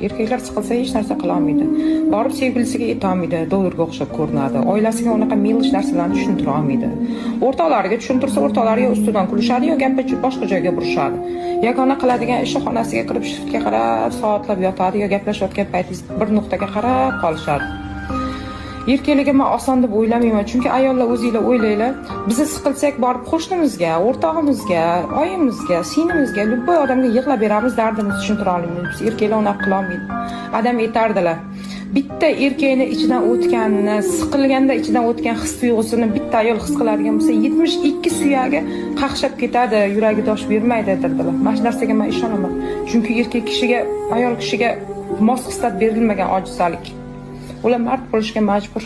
Erkaklar siqilsa, hech narsa qilolmaydi. Borib sevgilisiga aytolmaydi, dollarga o'xshab ko'rinadi. Oilasiga unaqa мелочь narsalarni tushuntira olmaydi. O'rtoqlariga tushuntirsa, o'rtoqlari yo ustidan kulishadi, yo gapni boshqa joyga burishadi. Yagona qiladigan ishi xonasiga kirib, shiftga qarab soatlab yotadi yo gaplashayotgan paytingiz bir nuqtaga qarab qolishadi. Erkaklarga man oson deb o'ylamayman, chunki ayollar, o'zinglar o'ylanglar, biza siqilsak, borib qo'shnimizga, o'rtog'imizga, oyimizga, singlimizga, любой odamga yig'lab beramiz, dardimizni tushuntira olmaymiz. Erkaklar unaqa qilolmaydi. Adam aytardilar, bitta erkakni ichidan o'tganini, siqilganda ichidan o'tgan his tuyg'usini bitta ayol his qiladigan bo'lsa, 72 suyagi qaqshab ketadi, yuragi dosh bermaydi, derdilar. Mana shu narsaga man ishonaman, chunki erkak kishiga, ayol kishiga mos xislat berilmagan, ojizalik. Ular mard bo'lishga majbur.